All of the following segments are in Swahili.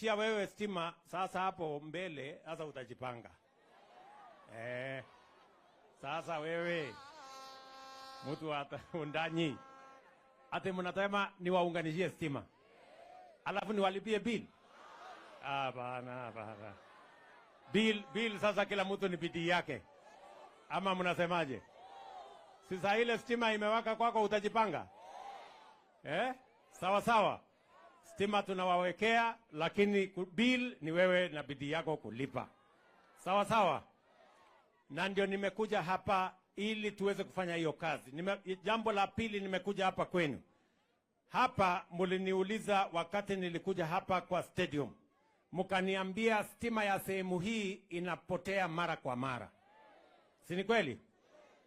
Nikiunganishia wewe stima sasa hapo mbele, sasa utajipanga. Sasa wewe mtu Wundanyi, ati mnasema niwaunganishie stima alafu niwalipie bill? Hapana, hapana. Bill, bill sasa kila mtu ni bidii yake, ama mnasemaje? Sasa ile stima imewaka kwako, utajipanga eh? Sawa sawa. Stima tunawawekea, lakini bill ni wewe na bidii yako kulipa. Sawa sawa. Na ndio nimekuja hapa ili tuweze kufanya hiyo kazi. Jambo la pili, nimekuja hapa kwenu. Hapa muliniuliza wakati nilikuja hapa kwa stadium, mkaniambia stima ya sehemu hii inapotea mara kwa mara, si ni kweli?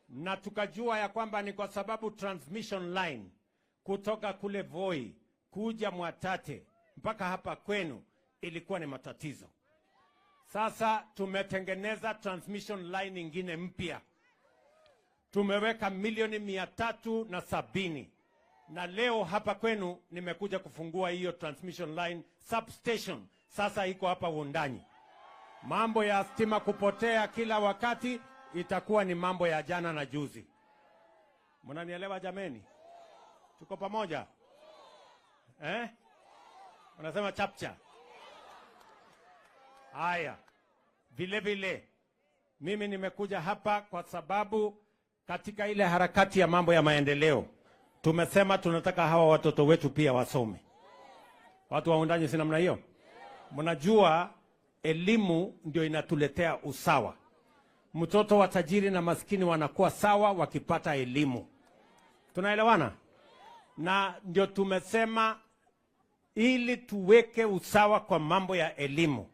Na tukajua ya kwamba ni kwa sababu transmission line kutoka kule Voi kuja Mwatate mpaka hapa kwenu ilikuwa ni matatizo. Sasa tumetengeneza transmission line ingine mpya, tumeweka milioni 370, na leo hapa kwenu nimekuja kufungua hiyo transmission line substation. Sasa iko hapa Wundanyi. Mambo ya stima kupotea kila wakati itakuwa ni mambo ya jana na juzi. Mnanielewa jameni? Tuko pamoja eh? Unasema chapcha. Haya, vile vile mimi nimekuja hapa kwa sababu katika ile harakati ya mambo ya maendeleo tumesema tunataka hawa watoto wetu pia wasome. Watu wa Wundanyi, si namna hiyo? Mnajua elimu ndio inatuletea usawa. Mtoto wa tajiri na maskini wanakuwa sawa wakipata elimu. Tunaelewana? Na ndio tumesema ili tuweke usawa kwa mambo ya elimu,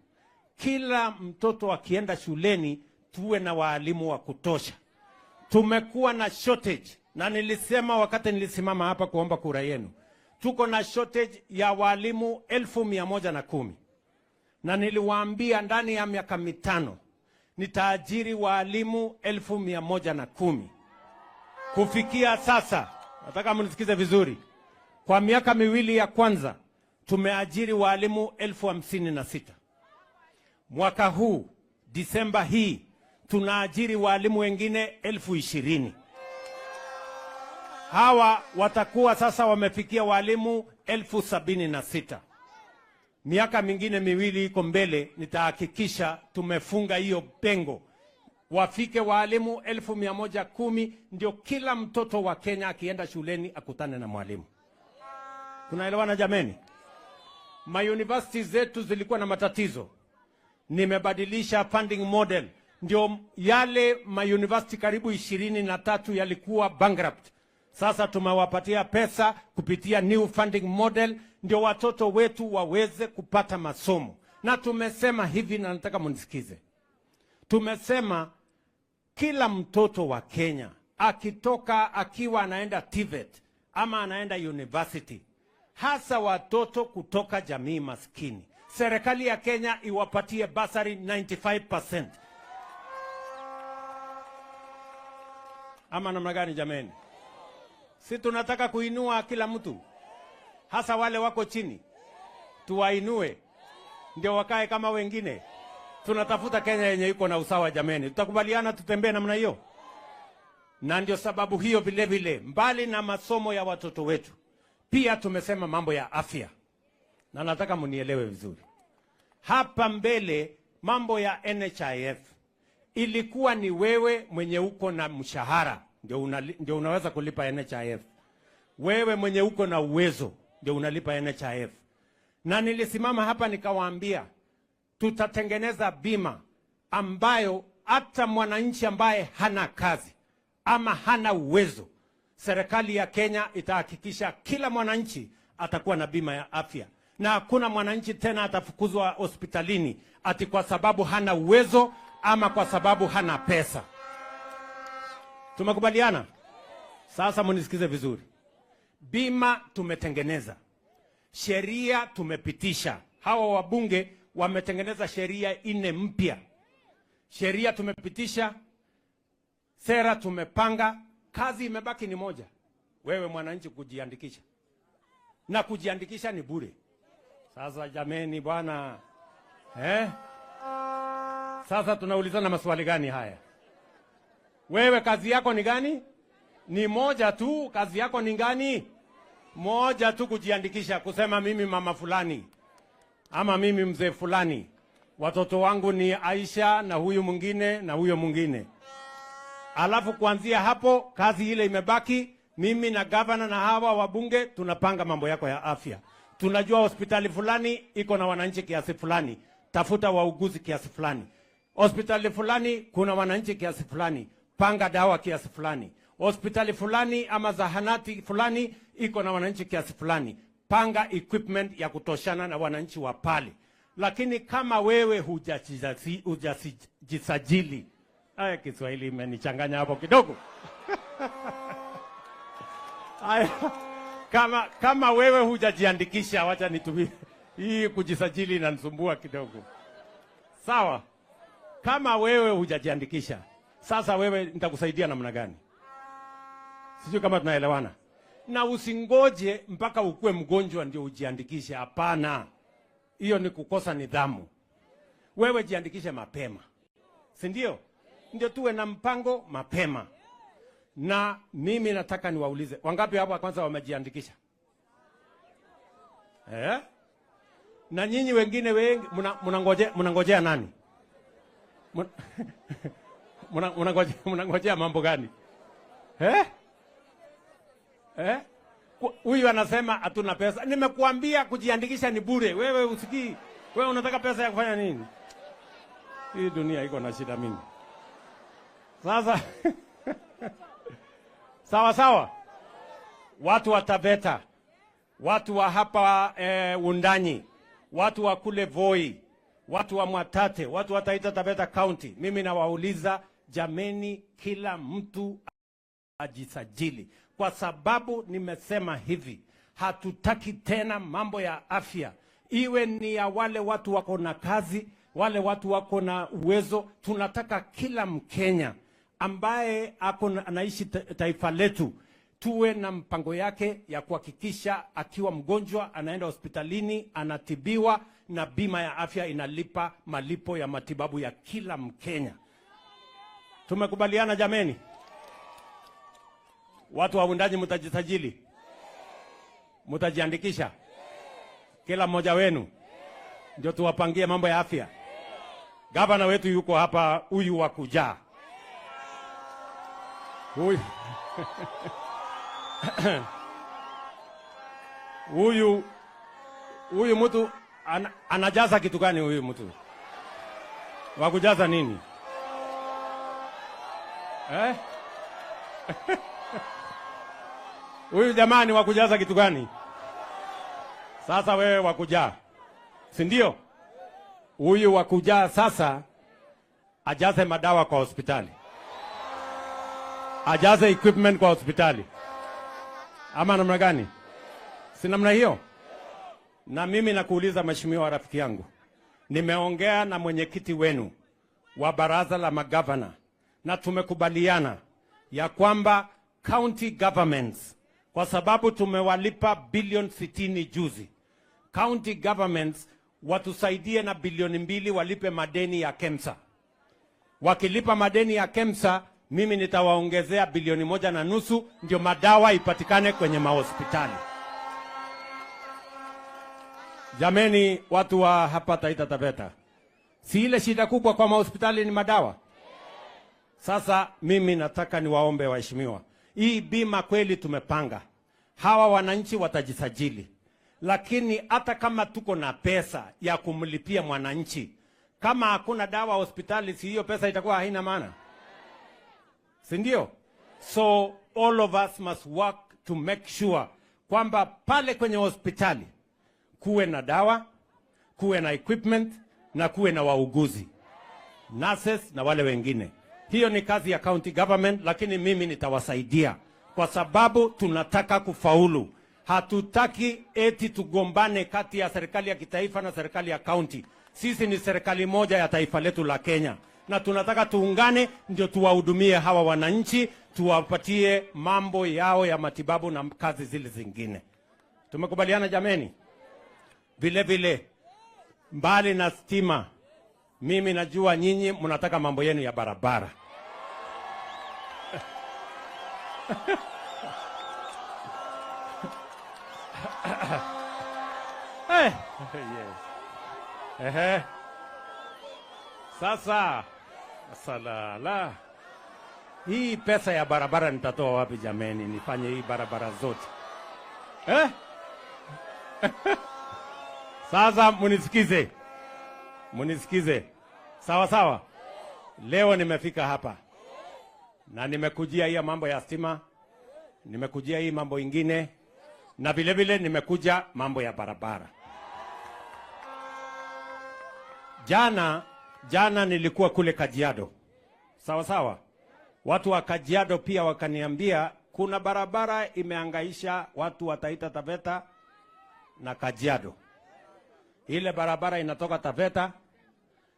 kila mtoto akienda shuleni tuwe na waalimu wa kutosha. Tumekuwa na shortage, na nilisema wakati nilisimama hapa kuomba kura yenu, tuko na shortage ya walimu 110,000, na niliwaambia ndani ya miaka 5 nitaajiri waalimu 110,000. Kufikia sasa, nataka mnisikize vizuri, kwa miaka 2 ya kwanza tumeajiri waalimu 56,000. Mwaka huu Disemba hii tunaajiri waalimu wengine 20,000. Hawa watakuwa sasa wamefikia waalimu 76,000. Miaka mingine 2 iko mbele, nitahakikisha tumefunga hiyo pengo, wafike waalimu 110,000, ndio kila mtoto wa Kenya akienda shuleni akutane na mwalimu. Tunaelewana jameni? Mauniversity zetu zilikuwa na matatizo. Nimebadilisha funding model, ndio yale mauniversity karibu 23 yalikuwa bankrupt. Sasa tumewapatia pesa kupitia new funding model, ndio watoto wetu waweze kupata masomo. Na tumesema hivi, na nataka munisikize. Tumesema kila mtoto wa Kenya akitoka akiwa anaenda TVET ama anaenda university, hasa watoto kutoka jamii maskini, serikali ya Kenya iwapatie basari 95%. Ama namna gani jameni? Si tunataka kuinua kila mtu, hasa wale wako chini, tuwainue ndio wakae kama wengine. Tunatafuta Kenya yenye iko na usawa jameni. Tutakubaliana tutembee namna hiyo? Na ndio sababu hiyo vile vile, mbali na masomo ya watoto wetu, pia tumesema mambo ya afya. Na nataka mnielewe vizuri. Hapa mbele mambo ya NHIF ilikuwa ni wewe mwenye uko na mshahara ndio unaweza kulipa NHIF. Wewe mwenye uko na uwezo ndio unalipa NHIF. Na nilisimama hapa nikawaambia tutatengeneza bima ambayo hata mwananchi ambaye hana kazi ama hana uwezo, serikali ya Kenya itahakikisha kila mwananchi atakuwa na bima ya afya. Na hakuna mwananchi tena atafukuzwa hospitalini ati kwa sababu hana uwezo ama kwa sababu hana pesa. Tumekubaliana? Sasa mnisikize vizuri. Bima tumetengeneza, sheria tumepitisha. Hawa wabunge wametengeneza sheria 4 mpya. Sheria tumepitisha, sera tumepanga, kazi imebaki ni moja: wewe mwananchi kujiandikisha. Na kujiandikisha ni bure. Sasa jameni bwana, eh? Sasa tunaulizana maswali gani haya? Wewe kazi yako ni gani? Ni moja tu. Kazi yako ni gani? Moja tu, kujiandikisha, kusema mimi mama fulani ama mimi mzee fulani, watoto wangu ni Aisha na huyu mwingine na huyo mwingine. Alafu kuanzia hapo kazi ile imebaki, mimi na gavana na hawa wabunge tunapanga mambo yako ya afya. Tunajua hospitali fulani iko na wananchi kiasi fulani, tafuta wauguzi kiasi fulani. Hospitali fulani kuna wananchi kiasi fulani, panga dawa kiasi fulani. Hospitali fulani ama zahanati fulani iko na wananchi kiasi fulani, panga equipment ya kutoshana na wananchi wa pale. Lakini kama wewe hujajisajili, aya, Kiswahili imenichanganya hapo kidogo. Aya, kama wewe hujajiandikisha, wacha nitumie hii kujisajili, inanisumbua kidogo. Sawa, kama wewe hujajiandikisha, sasa wewe nitakusaidia namna gani? Sijui kama tunaelewana. Na usingoje mpaka ukuwe mgonjwa ndio ujiandikishe. Hapana, hiyo ni kukosa nidhamu. Wewe jiandikishe mapema, si ndio? Ndio tuwe na mpango mapema. Na mimi nataka niwaulize, wangapi hapa kwanza wamejiandikisha? Eh? Na nyinyi wengine wengi mnangojea nani? Mnangojea mambo gani? Eh? Eh? Huyu anasema hatuna pesa. Nimekuambia kujiandikisha ni bure. Wewe usikii. Wewe unataka pesa ya kufanya nini? Hii dunia iko na shida mingi. Sasa sawa sawa. Watu wa Taveta, watu wa hapa Wundanyi, watu wa kule Voi, watu wa Mwatate, watu wa Taita Taveta County. Mimi nawauliza jameni, kila mtu ajisajili, kwa sababu nimesema hivi, hatutaki tena mambo ya afya iwe ni ya wale watu wako na kazi, wale watu wako na uwezo. Tunataka kila Mkenya ambaye ako anaishi taifa letu tuwe na mpango yake ya kuhakikisha akiwa mgonjwa anaenda hospitalini anatibiwa, na bima ya afya inalipa malipo ya matibabu ya kila Mkenya. Tumekubaliana jameni? Watu wa Wundanyi mtajisajili? Mtajiandikisha? Kila mmoja wenu? Ndio tuwapangie mambo ya afya. Gavana wetu yuko hapa, huyu wa kujaa. Huyu. Huyu mtu anajaza kitu gani huyu mtu? Wa kujaza nini? Eh? Huyu jamani wa kujaza kitu gani? Sasa wewe wa kujaa, si ndio? Huyu wa kujaa sasa ajaze madawa kwa hospitali, ajaze equipment kwa hospitali, ama namna gani? Si namna hiyo? Na mimi nakuuliza mheshimiwa rafiki yangu, nimeongea na mwenyekiti wenu wa baraza la magavana na tumekubaliana ya kwamba county governments, kwa sababu tumewalipa bilioni 60 juzi, county governments watusaidie na bilioni 2 walipe madeni ya KEMSA. Wakilipa madeni ya KEMSA, mimi nitawaongezea bilioni 1.5 ndio madawa ipatikane kwenye mahospitali. Jameni, watu wa hapa Taita Taveta, si ile shida kubwa kwa mahospitali ni madawa? Sasa mimi nataka niwaombe waheshimiwa, hii bima kweli tumepanga, hawa wananchi watajisajili, lakini hata kama tuko na pesa ya kumlipia mwananchi, kama hakuna dawa hospitali, si hiyo pesa itakuwa haina maana, si ndio? So all of us must work to make sure kwamba pale kwenye hospitali kuwe na dawa, kuwe na equipment na kuwe na wauguzi, nurses na wale wengine. Hiyo ni kazi ya county government, lakini mimi nitawasaidia kwa sababu tunataka kufaulu. Hatutaki eti tugombane kati ya serikali ya kitaifa na serikali ya county. Sisi ni serikali moja ya taifa letu la Kenya, na tunataka tuungane ndio tuwahudumie hawa wananchi, tuwapatie mambo yao ya matibabu na kazi zile zingine. Tumekubaliana jameni? Vile vile mbali na stima, mimi najua nyinyi mnataka mambo yenu ya barabara. Yes. Ehe. Sasa salala. Hii pesa ya barabara nitatoa wapi jameni, nifanye hii barabara zote? Eh? Sasa munisikize. Munisikize. Sawa sawa. Leo nimefika hapa. Na nimekujia hii mambo ya stima, nimekujia hii mambo ingine, na vile vile nimekuja mambo ya barabara. Jana nilikuwa kule Kajiado. Sawa sawa. Watu wa Kajiado pia wakaniambia kuna barabara imeangaisha watu wa Taita Taveta na Kajiado. Ile barabara inatoka Taveta,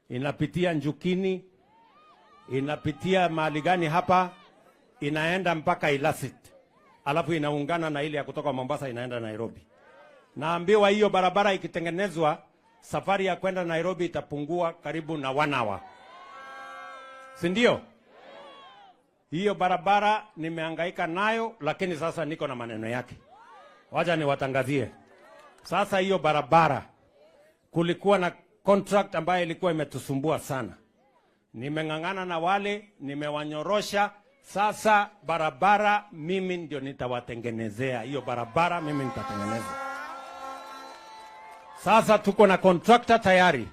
inapitia Njukini, inapitia mahali gani hapa, inaenda mpaka Ilasit. Alafu inaungana na ile ya kutoka Mombasa inaenda Nairobi. Naambiwa hiyo barabara ikitengenezwa, safari ya kwenda Nairobi itapungua karibu na 1 hour. Si ndio? Hiyo barabara nimehangaika nayo, lakini sasa niko na maneno yake. Wacha niwatangazie. Sasa hiyo barabara kulikuwa na contract ambayo ilikuwa imetusumbua sana. Nimeng'ang'ana na wale, nimewanyorosha. Sasa barabara mimi ndio nitawatengenezea. Hiyo barabara mimi nitatengeneza. Sasa tuko na contractor tayari.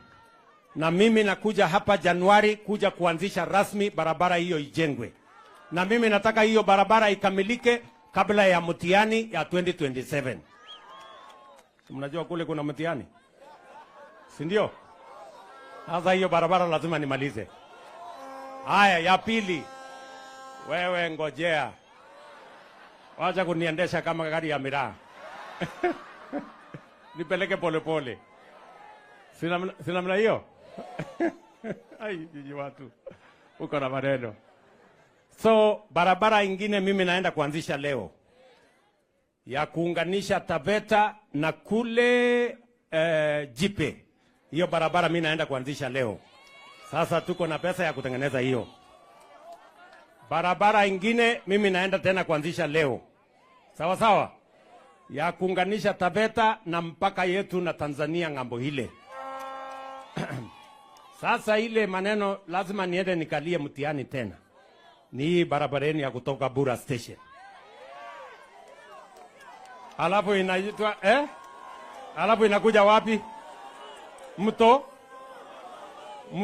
Na mimi nakuja hapa Januari kuja kuanzisha rasmi barabara hiyo ijengwe. Na mimi nataka hiyo barabara ikamilike kabla ya mtihani ya 2027. Mnajua kule kuna mtihani? Si ndio? Sasa hiyo barabara lazima nimalize. Haya, ya pili. Wewe ngojea. Wacha kuniendesha kama gari ya miraa. Nipeleke pole pole. Sina mna hiyo? Ai, jiji watu. Uko na maneno. So, barabara ingine mimi naenda kuanzisha leo. Ya kuunganisha Taveta na kule Jipe. Hiyo barabara mimi naenda kuanzisha leo. Sasa tuko na pesa ya kutengeneza hiyo. Barabara ingine mimi naenda tena kuanzisha leo. Sawa sawa? Ya kuunganisha Taveta na mpaka yetu na Tanzania ngambo ile. Sasa ile maneno lazima niende nikalie mtihani tena. Ni hii barabara yenu ya kutoka Bura Station. Alafu inaitwa Alafu inakuja wapi? Mto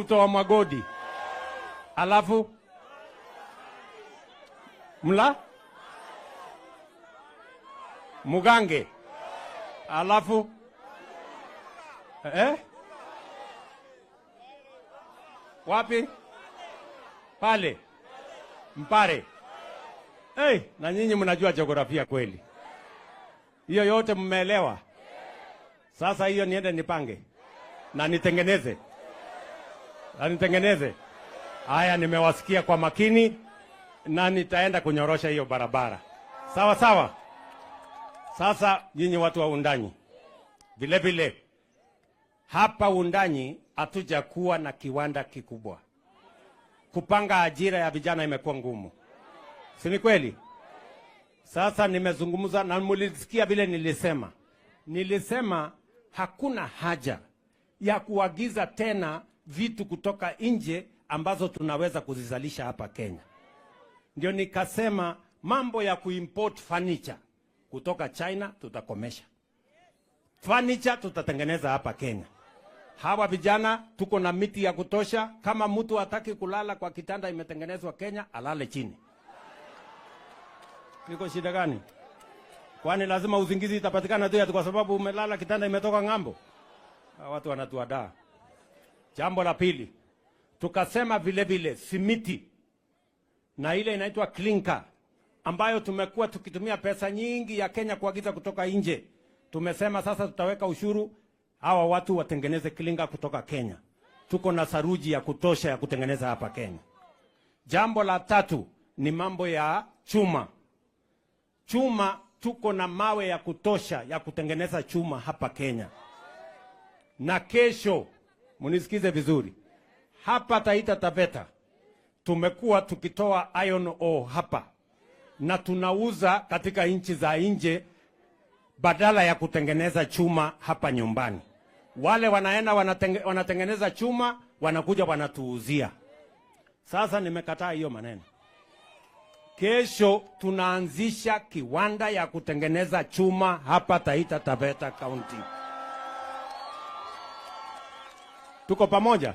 wa Magodi. Alafu Mla Mugange. Alafu wapi? Pale Mpare. Hey, na nyinyi mnajua jiografia kweli. Hiyo yote mmeelewa. Sasa hiyo niende nipange na nitengeneze. Na nitengeneze. Haya, nimewasikia kwa makini na nitaenda kunyorosha hiyo barabara. Sawa sawa. Sasa nyinyi watu wa Undanyi, vile vile hapa Undanyi hatujakuwa na kiwanda kikubwa. Kupanga ajira ya vijana imekuwa ngumu. Si ni kweli? Sasa nimezungumza na mlisikia vile nilisema. Nilisema hakuna haja ya kuagiza tena vitu kutoka nje ambazo tunaweza kuzizalisha hapa Kenya. Ndio nikasema mambo ya kuimport furniture kutoka China tutakomesha. Furniture tutatengeneza hapa Kenya. Hawa vijana tuko na miti ya kutosha. Kama mtu hataki kulala kwa kitanda imetengenezwa Kenya, alale chini. Niko shida gani? Kwani lazima usingizi itapatikana tu kwa sababu umelala kitanda imetoka ng'ambo? Watu wanatuadaa. Jambo la pili, tukasema vile vile simiti na ile inaitwa clinker ambayo tumekuwa tukitumia pesa nyingi ya Kenya kuagiza kutoka nje. Tumesema sasa tutaweka ushuru, hawa watu watengeneze clinker kutoka Kenya. Tuko na saruji ya kutosha ya kutengeneza hapa Kenya. Jambo la tatu ni mambo ya chuma. Chuma, tuko na mawe ya kutosha ya kutengeneza chuma hapa Kenya. Na kesho, munisikize vizuri, hapa Taita Taveta tumekuwa tukitoa iron ore hapa na tunauza katika nchi za nje badala ya kutengeneza chuma hapa nyumbani. Wale wanaenda wanatengeneza chuma, wanakuja wanatuuzia. Sasa nimekataa hiyo maneno. Kesho tunaanzisha kiwanda ya kutengeneza chuma hapa Taita Taveta County. Tuko pamoja?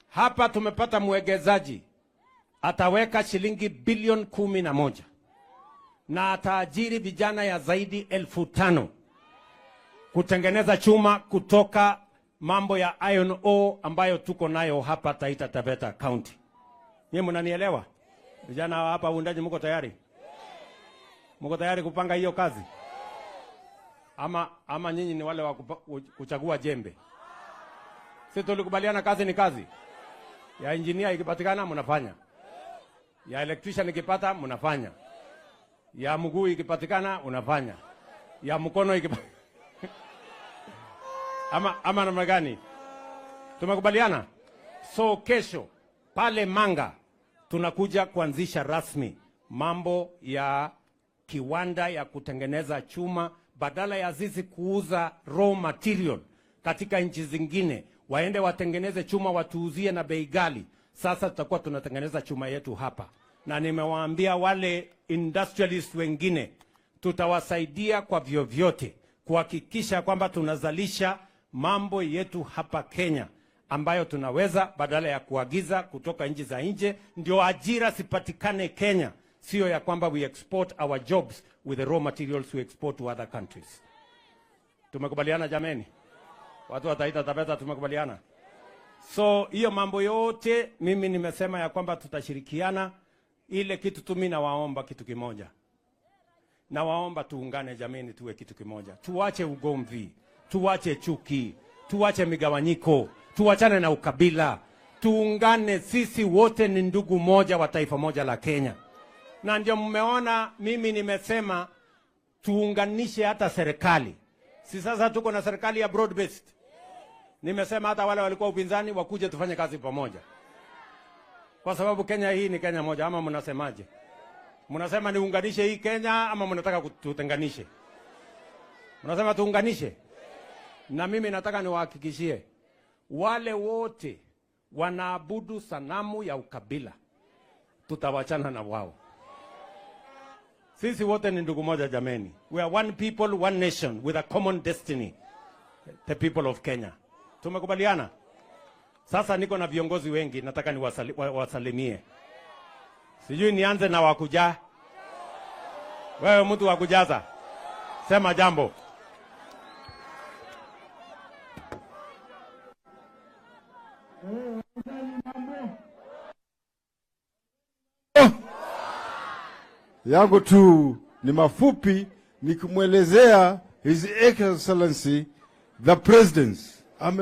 Hapa tumepata mwegezaji ataweka shilingi bilioni 11 na ataajiri vijana ya zaidi 5,000 kutengeneza chuma kutoka mambo ya iron ore ambayo tuko nayo hapa Taita Taveta County. Nyinyi mnanielewa? Vijana hapa Wundanyi, mko tayari? Mko tayari kupanga hiyo kazi? Ama nyinyi ni wale wa kuchagua jembe? Sisi tulikubaliana kazi ni kazi. Ya engineer ikipatikana mnafanya. Ya electrician ikipata mnafanya. Ya mguu ikipatikana unafanya. Ya mkono ikipatikana. Ama namna gani? Tumekubaliana? So kesho pale Manga tunakuja kuanzisha rasmi mambo ya kiwanda ya kutengeneza chuma, badala ya sisi kuuza raw material katika nchi zingine, waende watengeneze chuma watuuzie na bei ghali. Sasa tutakuwa tunatengeneza chuma yetu hapa, na nimewaambia wale industrialists wengine tutawasaidia kwa vyovyote kuhakikisha kwamba tunazalisha mambo yetu hapa Kenya ambayo tunaweza, badala ya kuagiza kutoka nchi za nje, ndio ajira zipatikane Kenya, sio ya kwamba we export our jobs with the raw materials we export to other countries. Tumekubaliana jameni? Watu wa Taita Taveta tumekubaliana? So hiyo mambo yote mimi nimesema ya kwamba tutashirikiana. Ile kitu tu mimi nawaomba kitu kimoja. Nawaomba tuungane jameni, tuwe kitu kimoja. Tuache ugomvi, tuache chuki, tuache migawanyiko, tuachane na ukabila. Tuungane, sisi wote ni ndugu moja wa taifa moja la Kenya. Na ndio mmeona mimi nimesema tuunganishe hata serikali. Si sasa tuko na serikali ya broad based. Nimesema hata wale walikuwa upinzani wakuje tufanye kazi pamoja. Kwa sababu Kenya hii ni Kenya moja, ama mnasemaje? Mnasema niunganishe hii Kenya ama mnataka tutenganishe? Mnasema tuunganishe? Na mimi nataka niwahakikishie wale wote wanaabudu sanamu ya ukabila, tutawachana na wao. Sisi wote ni ndugu moja jameni. We are one people, one nation with a common destiny, the people of Kenya. Tumekubaliana? Sasa niko na viongozi wengi, nataka niwasalimie. Sijui nianze na wakuja. Wewe mtu wa kujaza, sema jambo. Yangu tu ni mafupi, nikimwelezea His Excellency the President.